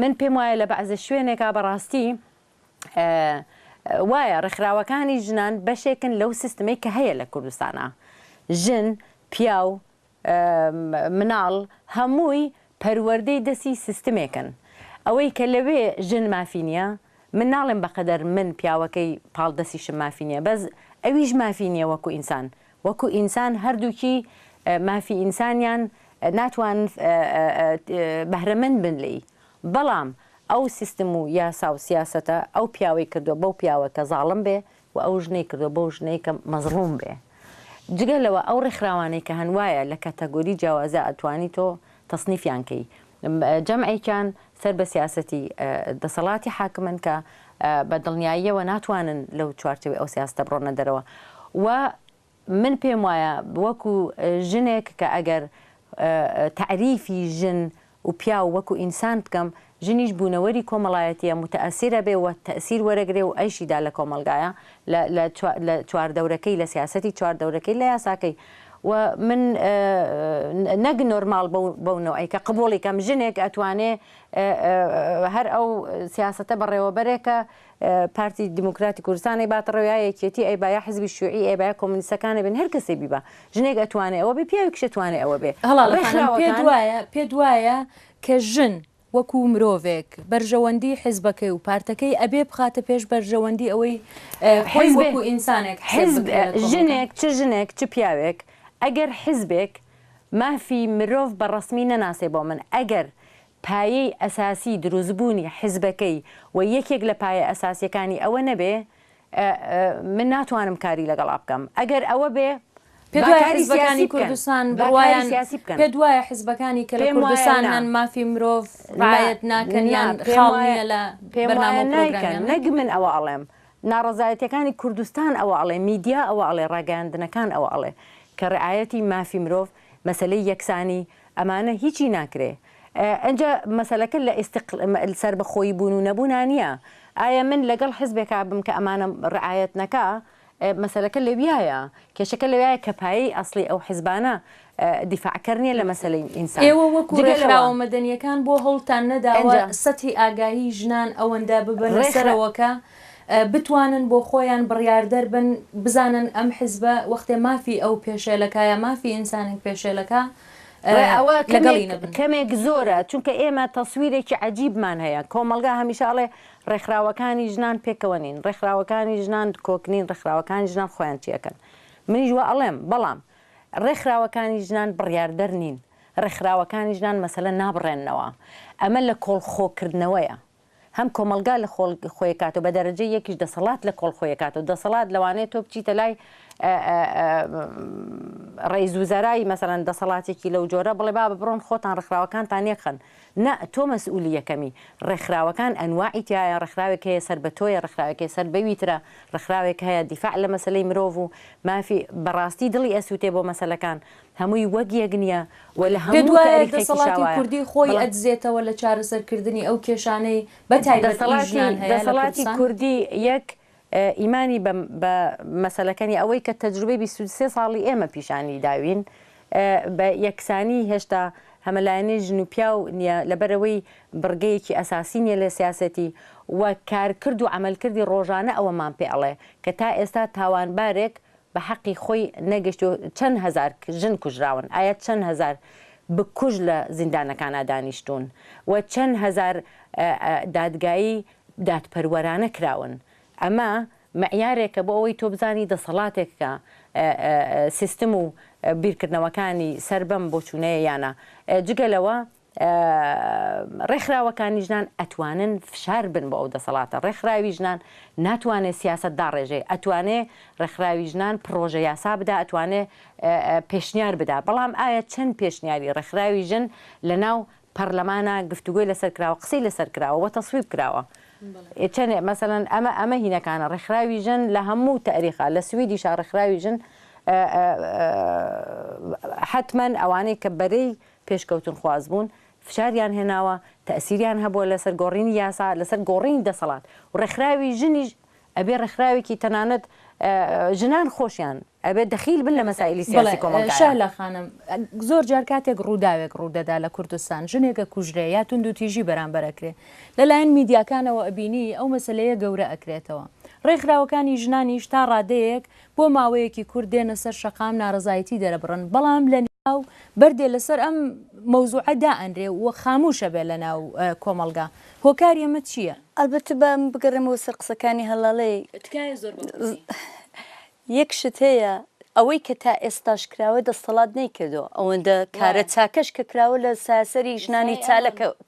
من پێم وایە لە بەعزە شوێنێکا بەڕاستی وایە ڕێکخراوەکانی ژنان بەشێکن لەو سیستمەی کە هەیە لە کوردستانا. ژن، پیاو، مناڵ هەمووی پەروەردەی دەسی سیستمێکن. ئەوەی کە لەوێ ژن مافی نییە، من ناڵێم بەقەدەر من پیاوەکەی پاڵ دەسیشم مافی نییە، بەس ئەویش مافی نییە وەکو ئینسان. وەکو ئینسان هەردووکی مافی ئینسانیان ناتوانن بەهرەمەند بن لێی. بەڵام ئەو سیستم و یاسا و سیاسەتە ئەو پیاوەی کردووە بەو پیاوە کە زاڵم بێ و ئەو ژنەی کردووە بەو ژنەی کە مەزڵوم بێ. جگە لەوە ئەو ڕێکخراوانەی کە هەن وایە لە کەتەگۆری جیاوازا ئەتوانی تۆ تەسنیفیان کەی. جەمعێکیان سەر بە سیاسەتی دەسەڵاتی حاکمن کە بە دڵنیاییەوە ناتوانن لەو چوارچێوەی ئەو سیاسەتە بڕۆنە دەرەوە و من پێم وایە وەکو ژنێک کە ئەگەر تەعریفی ژن و پیاو وەکو ئینسان بکەم، ژنیش بوونەوەری کۆمەڵایەتیە موتەئەسیر ئەبێ و تەئسیر وەرەگرێ و ئەیشی دا لە کۆمەڵگایە لە لە لە چواردەورەکەی لە سیاسەتی چواردەورەکەی لە یاساکەی و من نەک نۆرماڵ بەو بەو نەوعەی کە قبوڵی کەم ژنێک ئەتوانێ هەر ئەو سیاسەتە بەڕێوەبەرێ کە پارتی دیموکراتی کوردستان ئەیباتە ڕێوە یا یەکێتی ئەیبا یا حزبی شیوعی ئەیبا یا کۆمۆنیستەکان ئەیبن هەر کەسێ بیبا ژنێک ئەتوانێ ئەوە بێ پیاوێکیش ئەتوانێ ئەوە بێ هەڵاڵە خانم پێت ڕێکخراوەکان وایە پێت وایە کە ژن وەکو مرۆڤێک بەرژەوەندی حزبەکەی و پارتەکەی ئەبێ بخاتە پێش بەرژەوەندی ئەوەی خۆی حزبێ وەکو ئینسانێک حسێب حزب بکرێ لە کۆمەڵگا؟ ژنێک چ ژنێک چ پیاوێک ئەگەر حزبێک مافی مرۆڤ بە ڕەسمی نەناسێ بۆ من ئەگەر پایەی ئەساسی دروستبوونی حیزبەکەی و یەکێک لە پایە ئەساسیەکانی ئەوە نەبێ من ناتوانم کاری لەگەڵا بکەم ئەگەر ئەوە بێ پێت با وایە کاری حیزبەکانی سیاسی بکەن کوردستان با کاری بڕوایان سیاسی بکەن پێت وایە حیزبەکانی کە لە پێم وایە کوردستان نا هەن مافی مرۆڤ نا ڕعایەت ناکەن نا یان پێم خاڵ وایە نییە لە پێم بەرنامە وایە و نایکەن پرۆگرامیان؟ نەک من ئەوە ئەڵێم ناڕەزایەتیەکانی کوردستان ئەوە ئەڵێ میدیا ئەوە ئەڵێ ڕاگەیاندنەکان ئەوە ئەڵێ کە ڕعایەتی مافی مرۆڤ مەسەلەی یەکسانی ئەمانە هیچی ناکرێ ئنجا مەسەلەکە لە ئیستقل سەربەخۆیی بوون و نەبوونا نییە ئایا من لەگەڵ حزبێکا بم کە ئەمانە ڕعایەت نەکا مەسەلەکە لەویایە کێشەکە لەویایە کە پایەی ئەسڵی ئەو حزبانە دیفاعکەر نییە لە مەسەلەی ئینسان ئێوە وەکو جگە لەوە ڕێکخراوە مەدەنییەکان بۆ هەوڵتان نەداوە ئنجا سەتحی ئاگاهی ژنان ئەوەندە ببەنە ڕێکخرا سەرەوە کە بتوانن بۆ خۆیان بڕیاردەر بن بزانن ئەم حزبە وەختێ مافی ئەو پێشێلەکا یا مافی ئینسانێک پێشێلەکا ڕێ ئەوە لەگەڵی کەمێک نەبن. کەمێک زۆرە چونکە ئێمە تەسویرێکی عەجیبمان هەیە کۆمەڵگا هەمیشە ئەڵێ ڕێکخراوەکانی ژنان پێکەوە نین ڕێکخراوەکانی ژنان کۆک نین ڕێکخراوەکانی ژنان خۆیان چی ئەکەن منیش وا ئەڵێم بەڵام ڕێکخراوەکانی ژنان بڕیاردەر نین ڕێکخراوەکانی ژنان مەسەلە نابڕێننەوە ئەمە لە کۆڵ خۆکردنەوەیە هەم کۆمەڵگا لە خۆڵ خۆی کاتەوە بە دەرەجەی یەکیش دەسەڵات لە کۆڵ خۆی کاتەوە دەسەڵات لەوانەیە تۆ بچیتە لای ڕئیس وزەرای مەسەلەن دەسەڵاتێکی لەو جۆرە بڵێ بابە بڕۆن خۆتان ڕێکخراوەکانتان یەکخەن نا تۆ مەسئولی یەکەمی ڕێکخراوەکان ئەنواعی تیایە ڕێکخراوێک هەیە سەر بە تۆیە ڕێکخراوێک هەیە سەر بەوی ترە ڕێکخراوێک هەیە دیفاع لە مەسەلەی مرۆڤ و مافی بەڕاستی دڵی ئەسوتێ بۆ مەسەلەکان هەمووی وەک یەک نییە و لە پێت هەموو وایە تاریخێکیشا دەسەڵاتی وایە کوردی خۆی بەڵام ئەدزێتەوە لە چارەسەرکردنی ئەو کێشانەی بە تایبەت ئی دەسەڵاتی ژنان هەیە لە دەسەڵاتی کوردستان؟ کوردی یەک ئیمانی بە بە مەسەلەکەنی ئەوەی کە تەجروبەی 23 ساڵی ئێمە پیشانی داوین بە یەکسانی هێشتا هەمەلایەنەی ژن و پیاو نییە لەبەرئەوەی بڕگەیەکی ئەساسی نییە لە سیاسەتی و کارکرد و عەمەلکردی ڕۆژانە ئەوەمان پێ ئەڵێ کە تا ئێستا تاوانبارێک بە حەقی خۆی نەگەشتوە چەند هەزار ژن کوژراون ئایا چەند هەزار بکوژ لە زیندانەکانا دانیشتوون و چەند هەزار دادگایی دادپەروەرانە کراون ئەمە معیارێکە بۆ ئەوەی تۆ بزانی دەسەڵاتێک کە سیستم و بیرکردنەوەکانی سەر بەم بۆچوونەیە یانە جگە لەوە. ڕێکخراوەکانی ژنان ئەتوانن فشار بن بۆ ئەو دەسەڵاتە، ڕێکخراوی ژنان ناتوانێ سیاسەت داڕێژێ، ئەتوانێ ڕێکخراوی ژنان پڕۆژە یاسا بدا، ئەتوانێ پێشنیار بدا، بەڵام ئایا چەند پێشنیاری ڕێکخراوی ژن لەناو پەڕلەمانا گفتوگۆی لەسەر کراوە، قسەی لەسەر کراوە و تەسویب کراوە؟ چەنێ مەسەلەن ئەمە ئەمە هینەکانە ڕێکخراوی ژن لە هەموو تەئریخا لە سویدیشا ڕێکخراوی ژن حەتمەن ئەوانەی کە بەرەی پێشکەوتنخواز بوون، فشاریان هێناوە، تەئسیریان هەبووە لەسەر گۆڕینی یاسا، لەسەر گۆڕینی دەسەڵات و ڕێکخراوی ژنیش ئەبێ ڕێکخراوێکی تەنانەت ژنان خۆشیان ئەبێ دەخیل بن لە مەسائیلی سیاسی بەڵێ کۆمەڵگایا. شەهلا خانم، زۆر جار کاتێک ڕووداوێک ڕوودەدا لە کوردستان، ژنێک ئەکوژرێ یا توندوتیژی بەرامبەر ئەکرێ، لەلایەن میدیاکانەوە ئەبینی ئەو مەسەلەیە گەورە ئەکرێتەوە. ڕێکخراوەکانی ژنانیش تا ڕادەیەک بۆ ماوەیەکی کورت دێنە سەر شەقام نارەزایەتی دەرەبڕن، بەڵام لە ناو بەردێ لەسەر ئەم مەوزوعە دائەنرێ و خاموش ئەبێ لە ناو کۆمەڵگا. هۆکاری ئەمە چییە؟ ئەلبەتە با من بگەڕێمەوە سەر قسەکانی هەڵاڵەی. تکایە زۆر بە کورتی. یەک شت هەیە ئەوەی کە تا ئێستاش کراوە دەستەڵات نەیکردووە، ئەوەندە کارە چاکەش کە کراوە لە سایەسەری ژنانی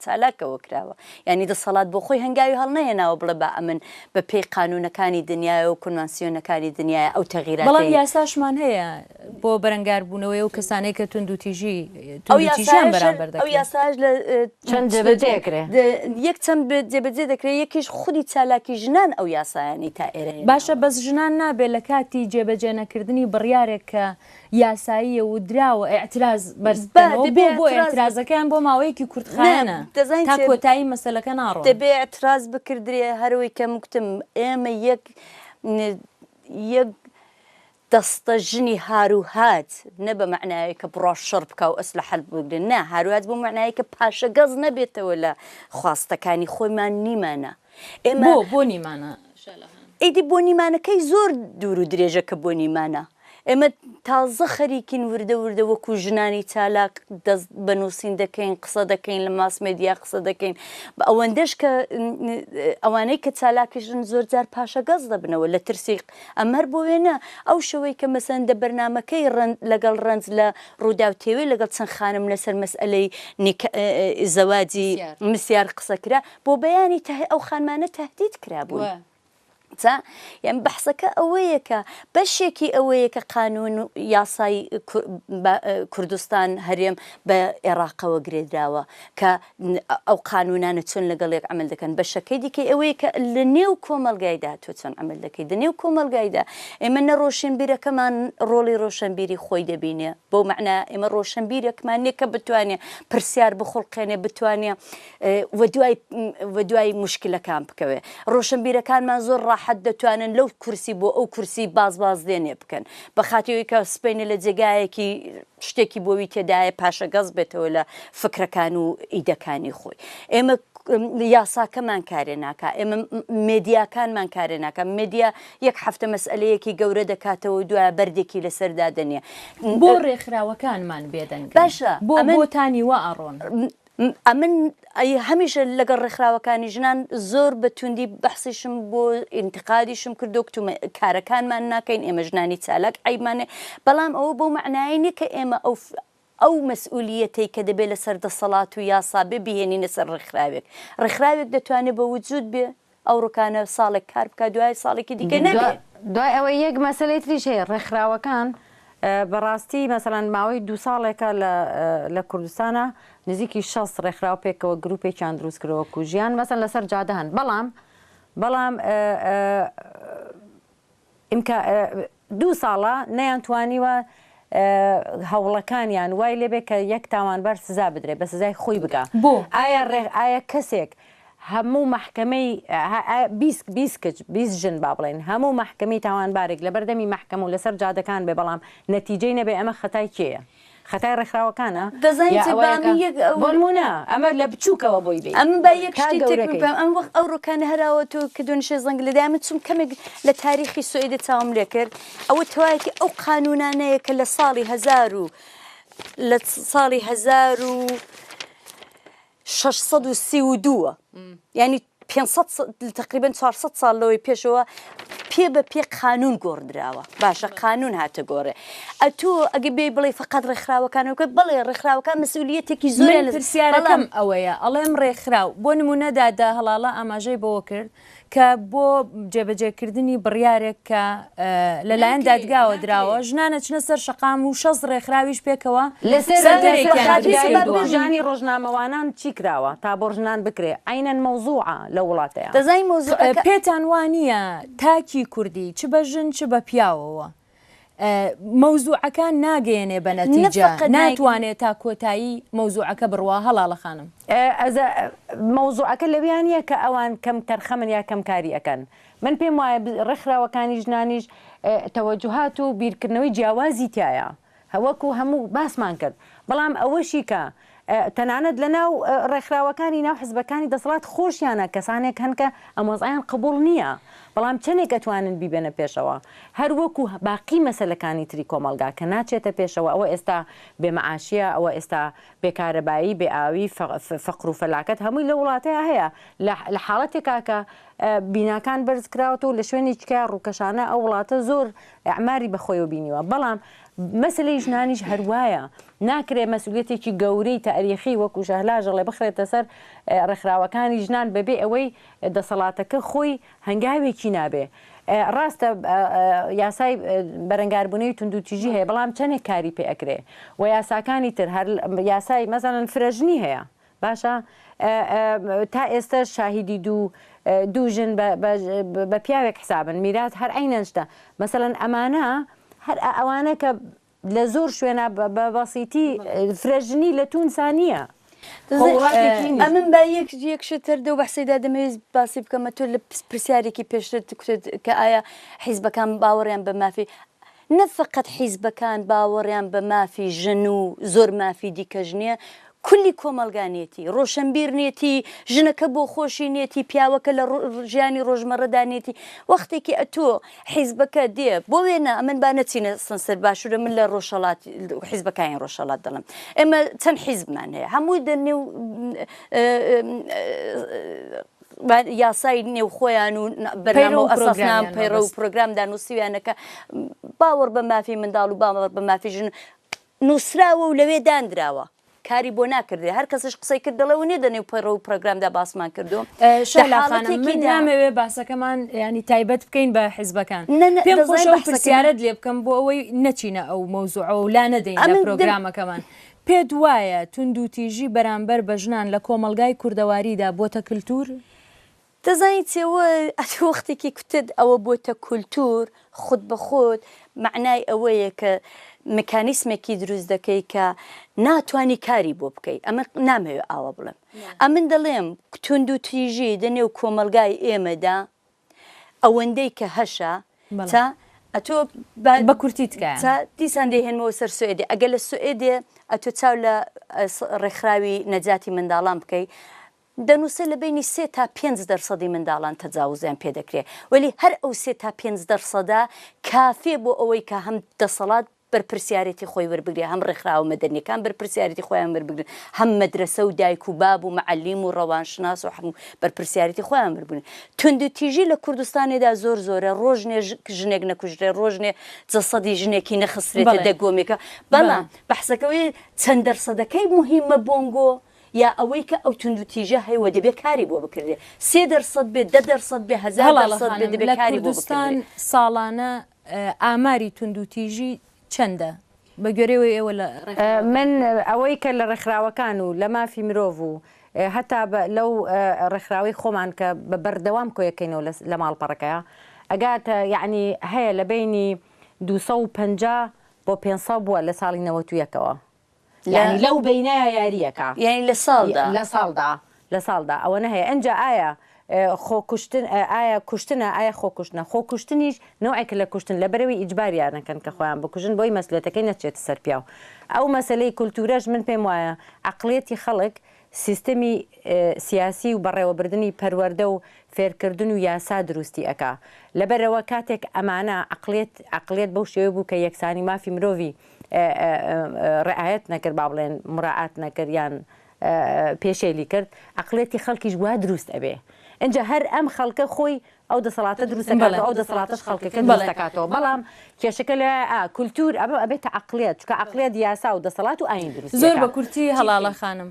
چالاکەوە کراوە، یانی دەسەڵات بۆ خۆی هەنگاوی هەڵنەهێناوە بڵێ با ئەمن بە پێی قانوونەکانی دنیایە و کونوانسیۆنەکانی دنیایە ئەو تەغیراتەی. بەڵام یاساشمان هەیە بۆ بەرەنگاربوونەوەی ئەو کەسانەی کە توندوتیژی توندوتیژیان بەرامبەر دەکرێت. ئەو یاسایەش لە چەند جێبەجێ ئەکرێ؟ یەک چەند جێبەجێ دەکرێ یەکیش خودی چالاکی ژنان ئەو یاسایانەی تا ئێرە هێناوە. باشە بەس ژنان نابێ لە کاتی جێبەجێ نەکردنی بڕیارێک کە یاساییە و دراوە ئیعتراز بەرز بکەنەوە بۆ بۆ ئیعترازەکەیان بۆ ماوەیەکی کورتخایەنە تا کۆتایی مەسەلەکە ناڕۆن. دەبێ ئیعتراز بکردرێ هەرەوەی کە من گوتم ئێمە یەک یەک دەستە ژنی هاروهاج نە بە مەعنایەک کە بڕوا شەڕ بکا و ئەسلەحە بگرێ نا هاروهاج بەو مەعنایەی کە پاشەگەز نەبێتەوە لە خواستەکانی خۆیمان نیمانە ئێمە بۆ بۆ نیمانە شالە خان؟ ئیدی بۆ نیمانەکەی زۆر دوور و درێژە کە بۆ نیمانە ئێمە تازە خەریکین وردە وردە وەکوو ژنانی چالاک دەست بە نووسین دەکەین قسە دەکەین لە ماس مێدیا قسە دەکەین ئەوەندەش کە ئەوانەی کە چالاکیشن زۆر جار پاشەگەز دەبنەوە لە ترسی ئەمەر بۆ وێنە ئەو شەوەی کە مەسەلەن دە بەرنامەکەی ڕەنج لەگەڵ ڕەنج لە ڕووداو تێوێ لەگەڵ چەند خانم لەسەر مەسئەلەی نیکا زەواجی مسیار قسە کرا بۆ بەیانی تە ئەو خانمانە تەهدید کرابوون. جا یان بەحسەکە ئەوەیە کە بەشێکی ئەوەیە کە قانوون و یاسای کوردستان هەرێم بە ئێڕاقەوە گرێدراوە کە ئەو قانوونانە چۆن لەگەڵ یەک عەمەل دەکەن، بەشەکەی دیکەی ئەوەیە کە لە نێو کۆمەڵگایدا تۆ چۆن عەمەل دەکەی، دە نێو کۆمەڵگایدا ئێمە نە ڕۆشنبیرەکەمان ڕۆڵی ڕۆشنبیری خۆی دەبینێ، بەو مەعنا ئێمە ڕۆشنبیرێکمان نییە کە بتوانێ پرسیار بخوڵقێنێ، بتوانێ وەدوای وەدوای موشکلەکان بکەوێ. ڕۆشنبیرەکانمان زۆر ڕاحەت دەتوانن لەو کورسی بۆ ئەو کورسی باز بازدێنێ بکەن، بە خاتری ئەوەی کە سبەینێ لە جێگایەکی شتێکی بۆ وی تێدایە پاشەگەز بێتەوە لە فکرەکان و ئیدەکانی خۆی. ئێمە یاساکەمان کارێ ناکا، ئێمە مێدیاکانمان کارێ ناکا. مێدیا یەک هەفتە مەسئەلەیەکی گەورە دەکاتەوە و دوایە بەردێکی لەسەر دادەنێ. بۆ ڕێکخراوەکانمان بێدەنگن؟ باشە بۆ بۆ تانی وا ئەڕۆن؟ ئەمن هەمیشە لەگەڵ ڕێکخراوەکانی ژنان زۆر بە توندی بەحسیشم بۆ ئینتقادیشم کردو کتومە کارەکانمان ناکەین ئێمە ژنانی چالاک عەیبمان بەڵام ئەوە بەو مەعنایە نییە کە ئێمە ئەو ئەو مەسئولیەتەی کە دەبێت لەسەر دەسەڵات و یاسا بێ بهێنینە سەر ڕێکخراوێک ڕێکخراوێک دەتوانێت بە وجود بێ ئەوڕۆکانە ساڵێک کار بکات دوای ساڵێکی دیکە نەبێ. دوای ئەوەی یەک مەسەلەی تریش هەیە ڕێکخراوەکان بەڕاستی مەسەلەن ماوەی دوو ساڵێکە لە لە کوردستانە نزیکی 60 ڕێکخراو پێکەوە گروپێکیان دروست کردووە وەکو ژیان مەسەن لەسەر جادە هەن بەڵام بەڵام ئیمکا دوو ساڵە نەیانتوانیوە هەوڵەکانیان وای لێبێ کە یەک تاوانبار سزا بدرێ بە سزای خۆی بگا بۆ؟ ئایا ڕێ ئایا کەسێک هەموو مەحکەمەی 20 20 کچ 20 ژن با بڵێین هەموو مەحکەمەی تاوانبارێک لەبەردەمی مەحکەمە و لەسەر جادەکان بێ بەڵام نەتیجەی نەبێ ئەمە خەتای کێیە؟ خەتای ڕێکخراوەکانە دەزانی یا چ با ئەوەیە من کە یەک ئەو بۆ نموونە ئەمە لە بچووکەوە بۆی بێی ئەمن با یەک تا شتی تێک گەورەکەی. بکەم ئەم وەخت ئەو ڕۆکانە هەراوە تۆ کە دۆنیشێ زەنگ لێدای من چووم کەمێک لە تاریخی سوئیدە چاوم لێ کرد ئەوە تەواوێکی ئەو قانوونانەیە کە لە ساڵی هەزار و لە ساڵی 1632 یانی 500 تقریبا 400 ساڵ لەوەی پێشەوە. پێ بە پێ قانون گۆڕدراوە باشە قانون هاتە گۆڕێ ئەتۆ ئەگە بێی بڵێی فەقەت ڕێکخراوەکان وکە بەڵێ ڕێکخراوەکان مەسئولیەتێکی زۆریان من لەس پرسیارەکەم بەڵام ئەوەیە ئەڵێم ڕێکخراو بۆ نمونە دادە هەڵاڵە ئاماژەی بەوە کرد کە بۆ جێبەجێکردنی بڕیارێک کە لەلایەن ناکرێ دادگاوە ناکرێ دراوە ژنان ئەچنە سەر شەقام و 60 ڕێکخراویش پێکەوە لەسەر لەسەر سەنتەرێکیان بەخاتری دروست دادگای با کردووە. بژی کوژرانی ڕۆژنامەوانان چی کراوە تا بۆ ژنان بکرێ عەینەن مەوزوعە لەو وڵاتەیا. دەزانی مەوزوعەکە. پێتان وا نییە تاکی کوردی چ بە ژن چ بە پیاوەوە مەوزوعەکان ناگەیەنێ بە نە نەتیجە، فەقەت نای. ناتوانێ تا کۆتایی مەوزوعەکە بڕوا هەڵاڵە خانم. ئەزە مەوزوعەکە لەویا نییە کە ئەوان کەم تەرخەمن یا کەم کاری ئەکەن. من پێم وایە ڕێکخراوەکانی ژنانیش تەوەجوهات و بیرکردنەوەی جیاوازی تیایە. وەکو هەموو باسمان کرد. بەڵام ئەوەشی کە تەنانەت لە ناو ڕێکخراوەکانی ناو حزبەکانی دەسەڵات خۆشیانە کەسانێک هەن کە ئەم وەزعەیان قبوڵ نییە، بەڵام چەندێک ئەتوانن بیبەنە پێشەوە؟ هەر وەکو باقی مەسەلەکانی تری کۆمەڵگا کە ناچێتە پێشەوە، ئەوە ئێستا بێ مەعاشیە، ئەوە ئێستا بێ کارەبایی، بێ ئاوی، فەقر و فەلاکەت هەمووی لەو وڵاتەیا هەیە، لە حاڵەتێکا کە بیناکان بەرز کراوەتەوە و لە شوێنێکیکە ڕووکەشانە ئەو وڵاتە زۆر ئیعماری بە خۆیەوە بینیوە، بەڵام مەسەلەی ژنانیش هەر وایە، ناکرێ مەسئولیەتێکی گەورەی تاریخی وەکو شەهلا ژەڵێ بخرێتە سەر ڕێکخراوەکانی ژنان بەبێ ئەوەی دەسەڵاتەکە خۆی هەنگاوێکی نابێ. ڕاستە یاسای بەرەنگاربوونەوەی توندوتیژی هەیە بەڵام چەندێک کاری پێ ئەکرێ و یاساکانی تر هەر یاسای مەسەلەن فرەژنی هەیە باشە تا ئێستەش شاهیدی دوو دوو ژن بە پیاوێک حسابن میرات هەر عەینەن شتە مەسەلەن ئەمانە هەر ئەوانە کە لە زۆر شوێنا بە بەسیتی فرەژنی لە تونسا نییە. ئەمن با یەک یەک شت هەر دەو بەحسەیدا دەمەوێت باسی بکەمە تۆ لە پرسیارێکی پێشترت کوتت کە ئایا حیزبەکان باوەڕیان بە مافی نە فەقەت حیزبەکان باوەڕیان بە مافی ژن و زۆر مافی دیکەش نییە، کولی کۆمەڵگا نیەتی، ڕۆشەنبیر نیەتی، ژنەکە بۆ خۆشی نیەتی، پیاوەکە لە ژیانی ڕۆژمەڕەدا نیەتی، وەختێکی ئەتۆ حیزبەکە دێ بۆ وێنە ئەمن با نەچینە سەنسەر باشوورە من لە ڕۆژهەڵات حیزبەکانی ڕۆژهەڵات دەڵێم ئێمە چەند حیزبمان هەیە هەمووی دە نێو یاسای نێوخۆیان و بەرنامە و ئەساسنامە پەیڕەو و پرۆگرامدا نووسیویانە کە باوەڕ بە مافی منداڵ و باوەڕ بە مافی ژن نووسراوە و لەوێ دانراوە کاری بۆ ناکردێ هەر کەسش قسەی کرد دەڵێ و نیە دە نێو پەیڕەو و پرۆگرامدا باسمان کردو شەهلا خانم من نامەوێ باسەکەمان ینی تایبەت بکەین بە حیزبەکان پێم خۆشە ئەو پرسیارەت لێ بکەم بۆ ئەوەی نەچینە ئەو مەوزوعە و لا نەدەین لە پرۆگرامەکەمان پێت وایە توندوتیژی بەرامبەر بە ژنان لە کۆمەڵگای کوردەواریدا بۆتە کلتور؟ دەزانی چیە وە ئەتۆ وەختێکی کوتت ئەوە بۆتە کولتور خود بە خود مەعنای ئەوەیە کە مکانیسمێکی دروست دەکەی کە ناتوانی کاری بۆ بکەی ئەمن نامەوێ ئاوا بڵێم ئەمن دەڵێم توندوتیژی دە نێو کۆمەڵگای ئێمەدا ئەوەندەی کە هەشە چا ئەتۆ بە کورتی تکایە چا دیسان دەیهێنمەوە سەر سوئێدێ ئەگەر لە سوئێدێ ئەتۆ چاو لە ڕێکخراوی نەجاتی منداڵان بکەی دەنووسێ لە بەینی سێ تا پێنج دەرسەدی منداڵان تەجاوزیان پێ دەکرێ وەلی هەر ئەو سێ تا پێنج دەرسەدە کافیە بۆ ئەوەی کە هەم دەسەڵات بەرپرسیارێتی خۆی وەربگرێ، هەم ڕێکخراوە مەدەنیەکان بەرپرسیارێتی خۆیان وەربگرن، هەم مەدرەسە و دایک و باب و مەعەلیم و ڕەوانشناس و هەموو بەرپرسیارێتی خۆیان وەربگرن. توندوتیژی لە کوردستانێدا زۆر زۆرە، ڕۆژ نێ ژنێک نەکوژرێ، ڕۆژ نێ جەسەدی ژنێکی نەخسرێتە دە گۆمێکە، بەڵام بەحسەکە ئەوەیە چەند دەرسەدەکەی موهیمە بۆنگۆ یا ئەوەی کە ئەو توندوتیژە هەیە و دەبێ کاری بۆ بکردرێ، 3% بێ، 10% بێ، هەزار هەڵاڵە دەرسەد بێ خانم، دەبێ لە کاری بۆ کوردستان بکردرێ. ساڵانە ئاماری توندوتیژی چەندە؟ بە گوێرەی ئەوەی ئێوە لە ڕێکخراوەکان. من ئەوەی کە لە ڕێکخراوەکان و لە مافی مرۆڤ و هەتا لەو ڕێکخراوەی خۆمان کە بە بەردەوام کۆیەکەینەوە لە ماڵپەڕەکەیا ئەگاتە یەعنی هەیە لە بەینی 250 بۆ 500 بووە لە ساڵی 91 ەوە یانی لەو بەینەیا یارییەکە. یانی لە ساڵدا؟ لە ساڵدا، لە ساڵدا ئەوەنە هەیە. ئینجا ئایا خۆکوشتن، ئایا کوشتنە، ئایا خۆکوشتنە؟ خۆکوشتنیش نەوعێکە لە کوشتن، لەبەرئەوەی ئیجباریان ئەکەن کە خۆیان بکوژن بۆی مەسلێتەکەی نەچێتە سەر پیاو. ئەو مەسەلەی کولتوورەش من پێم وایە عەقڵیەتی خەڵک، سیستمی سیاسی و بەڕێوەبردنی پەروەردە و فێرکردن و یاسا دروستی ئەکا. لەبەرئەوە کاتێک ئەمانە عەقڵیەت، عەقڵیەت بەو شێوەیە بوو کە یەکسانی مافی مرۆڤی ڕعایەت نەکرد با بڵێن مراعات نەکرد یان پێشێلی کرد عەقڵیەتی خەڵکیش وا دروست ئەبێ ئینجا هەر ئەم خەڵکە خۆی. ئەو دەسەڵاتە دروست دەکاتەوە ئەو دەسەڵاتەش خەڵکەکە دروست دەکاتەوە بەڵام کێشەکە لەوەیە ئا کولتوور ئەبە ئەبێتە عەقڵیەت چونکە عەقڵیەت یاسا و دەسەڵات و ئایین دروستی زۆر ئەکا بە کورتی هەڵاڵە خانم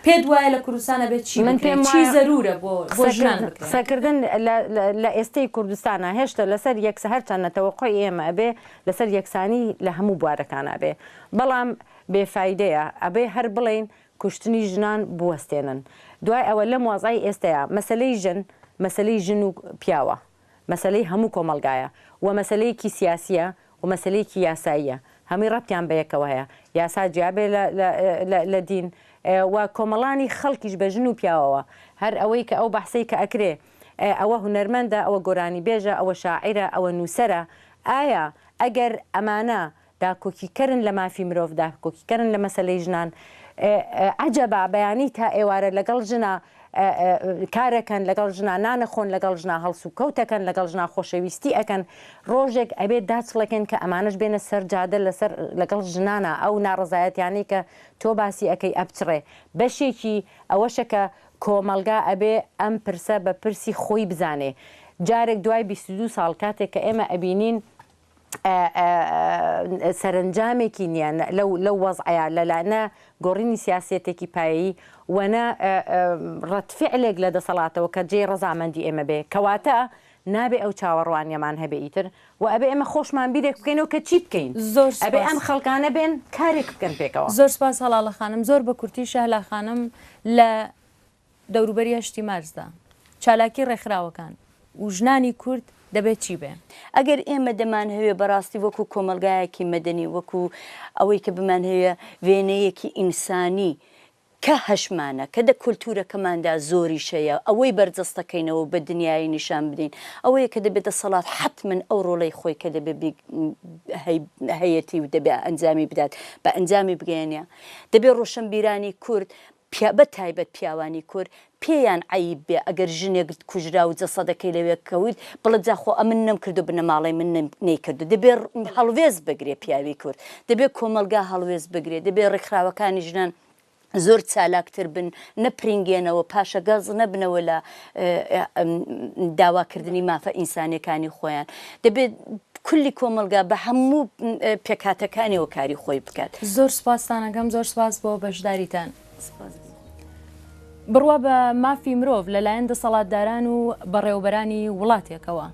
پێت وایە لە کوردستان ئەبێت چی من بکرێت پێم چی وایە زەرورە بۆ بۆ ژنان قسەکردن بکرێ؟ قسەکردن لە لە ئێستەی کوردستانا هێشتە لەسەر یەکس هەرچەندە تەوەقوعی ئێمە ئەبێ لەسەر یەکسانی لە هەموو بوارەکانا بێ بەڵام بێ فایدەیە ئەبێ هەر بڵێین کوشتنی ژنان بوەستێنن دوای ئەوە لەم وەزعەی ئێستەیا مەسەلەی ژن مەسەلەی ژن و پیاوە مەسەلەی هەموو کۆمەڵگایە و مەسەلەیەکی سیاسیە و مەسەلەیەکی یاساییە هەمووی ڕەبتیان بە یەکەوە هەیە یاسا جیا بێ لە لە لە دین و کۆمەڵانی خەڵکیش بە ژن و پیاوەوە هەر ئەوەی کە ئەو بەحسەی کە ئەکرێ ئەوە هونەرمەندە ئەوە گۆرانیبێژە ئەوە شاعیرە ئەوە نووسەرە ئایا ئەگەر ئەمانە داکۆکیکەرن لە مافی مرۆڤ، داکۆکیکەرن لە مەسەلەی ژنان، عەجەبا بەیانی تا ئێوارە لەگەڵ ژنا کارەکەن، لەگەڵ ژنا نانەخۆن، لەگەڵ ژنا هەڵسوکەوتەکەن، لەگەڵ ژنا خۆشەویستی ئەکەن، ڕۆژێک ئەبێ داچڵەکێن کە ئەمانەش بێنە سەر جادە لەسەر لەگەڵ ژنانا ئەو ناڕەزایەتیانەی کە تۆ باسی ئەکەی ئەپچڕێ، بەشێکی ئەوەشە کە کۆمەڵگا ئەبێ ئەم پرسە بە پرسی خۆی بزانێ، جارێک دوای 22 ساڵ کاتێک کە ئێمە ئەبینین سەرەنجامێکی نییە لەو لەو وەزعەیا لە لا نە گۆڕینی سیاسیەتێکی پایەیی و نە ڕەدفیعلێک لە دەسەڵاتەوە کە جێی ڕەزامەندی ئێمە بێ کەواتە نابێ ئەو چاوەڕوانیەمان هەبێ ئیتر و ئەبێ ئێمە خۆشمان بیرێک بکەینەوە کە چی بکەین زۆر ئەبێ سپاس. ئەم خەڵکانە بێن کارێک بکەن پێکەوە. زۆر سپاس هەڵاڵە خانم زۆر بە کورتی شەهلا خانم لە دەوروبەری هەشتی مارسدا چالاکی ڕێکخراوەکان و ژنانی کورد دەبێت چی بێ؟ ئەگەر ئێمە دەمانهەوێ بەڕاستی وەکوو کۆمەڵگایەکی مەدەنی، وەکوو ئەوەی کە بمانهەوێ وێنەیەکی ئینسانی کە هەشمانە، کە دە کولتوورەکەماندا زۆریش هەیە، ئەوەی بەرجەستە کەینەوە و بە دنیایی نیشان بدەین، ئەوەیە کە دەبێ دەسەڵات حەتمەن ئەو ڕۆڵەی خۆی کە دەبێ بی هەیەتی و دەبێ ئەنجامی بدات، بە ئەنجامی بگەیەنێ. دەبێ ڕۆشەنبیرانی کورد بە تایبەت پیاوانی کورد پێیان عەیب بێ ئەگەر ژنێک کوژرا و جەسەدەکەی لەوێ کەوت بڵێ جا خۆ ئەمن نەمکردو بنەماڵەی من نەیکردو دەبێ هەڵوێست بگرێ پیاوی کورد دەبێ کۆمەڵگا هەڵوێست بگرێ دەبێ ڕێکخراوەکانی ژنان زۆر چالاکتر بن نەپرینگێنەوە پاشەگەز نەبنەوە لە داواکردنی مافە ئینسانیەکانی خۆیان دەبێت کولی کۆمەڵگا بە هەموو پێکهاتەکانیەوە کاری خۆی بکات. زۆر سوپاستان ئەکەم زۆر سوپاس بۆ بەشداریتان. بڕوا بە مافی مرۆڤ لەلایەن دەسەڵاتداران و بەڕێوەبەرانی وڵاتێکەوە،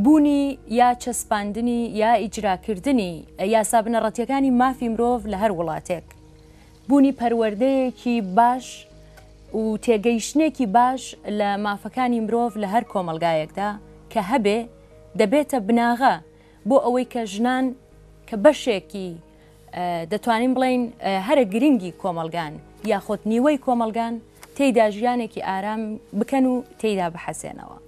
بوونی یا چەسپاندنی یا ئیجراکردنی یاسا بنەڕەتیەکانی مافی مرۆڤ لە هەر وڵاتێک، بوونی پەروەردەیەکی باش و تێگەیشتنێکی باش لە مافەکانی مرۆڤ لە هەر کۆمەڵگایەکدا کە هەبێ دەبێتە بناغە بۆ ئەوەی کە ژنان کە بەشێکی دەتوانین بڵێین هەرە گرنگی کۆمەڵگان یاخود نیوەی کۆمەڵگان تێیدا ژیانێکی ئارام بکەن و تێیدا بحەسێنەوە.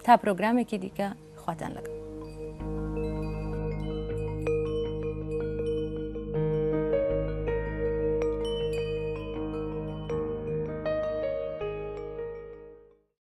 تا پرۆگرامێکی دیکە خواتان لەگەڵ.